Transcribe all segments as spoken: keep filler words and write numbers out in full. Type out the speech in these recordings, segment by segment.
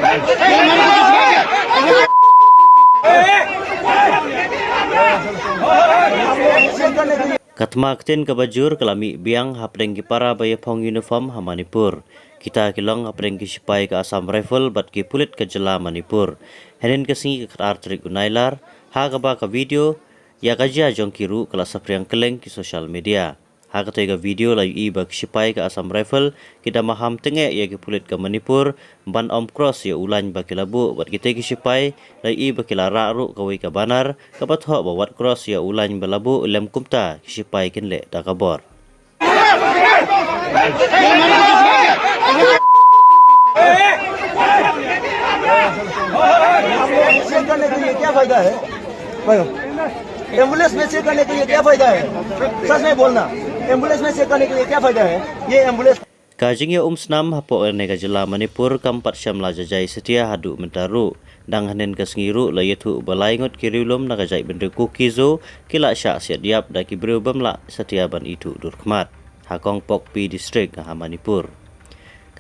Ka thma ktien kaba jur ka la mih biang hapdeng ki para ba ïaphong uniform ha Manipur. Kita ki long hapdeng ki sipai ka Assam Rifle bad ki pulit ka jylla Manipur. Hynnin ka sngi ka khatar tarik u Nailar, ha kaba ka video ïa ka jia jong ki ruh ka la saphriang kylleng ki social media. Ha katei ka video la ïohi ba ki sipai ka Assam Rifle ki da maham tyngeh ïa ki pulit ka Manipur ban ym cross ïa u lain ba ki la buh, bad kitei ki sipai la ïohi ba ki la rah ruh kawei ka banner kaba thoh ba wat cross ïa u lain ba la buh, lem kumta ki sipai kin leh da ka bor. ये करने के लिए क्या फायदा है भाइयों? एम्बुलेंस में चेक करने के लिए क्या फायदा है? सच में बोलना, एम्बुलेंस में चेक करने के लिए क्या फायदा है? ये एम्बुलेंस Ka jingïaumsnam hapoh kane ka jylla Manipur kam pat shym la jajai satia haduh mynta ruh. Dang hynnin ka sngi ruh la ïathuh ba lai ngut ki riewlum na ka jaitbynriew Kuki-Zo ki la shah siat ïap da ki briew bym lah satia ban ithuh dur khmat ha Kongpokpi District ha Manipur.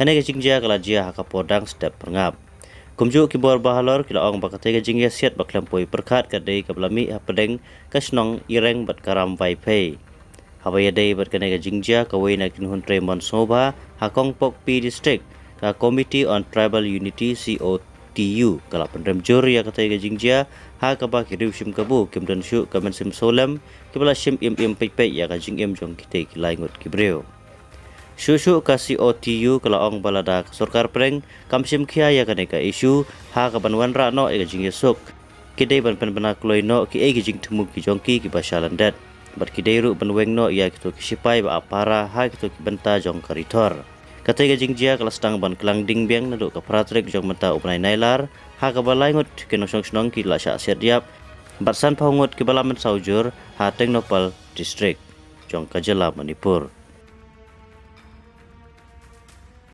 Kane ka jingjia ka la jia ha ka por dang step pyrngap. Kumjuh ki bor bahalor ki la ong ba katei ka jingïasiat ba khlem poi pyrkhat ka dei kaba la mih hapdeng ka shnong Ireng bad ka Ram Vaiphei. Haba ïadei bad kane ka jingjia, kawei na ki nongtrei mon sngewbha ha Kongpokpi District, ka Committee on Tribal Unity, C O T U, ka la pynrem jur ïa katei ka jingjia ha kaba ki riew shim kabu kim don shuh ka mynsiem sawlem kiba la shim im im peit peit ïa ka jingim jong kitei ki lai ngut ki briew. Shuh shuh ka C O T U ka la ong ba lada ka sorkar pdeng kam shim khia ïa kane ka issue ha kaban wanrah noh ïa ka jingïasuk, ki dei ban pynbna kloi noh kiei ki jingthmu ki jong ki kiba sha lyndet, bad ki dei ruh ban weng noh ïa kito ki sipai ba ap pahara ha kito ki bynta jong ka ri thor. Katei ka jingjia ka la sdang ban klang ding biang naduh ka phra tarik jong mynta u bnai Nailar, ha kaba lai ngut ki nongshong shnong ki la shah siat ïap bad sanphew ngut kiba la mynsaw jur ha Tengnoupal District jong ka jylla Manipur.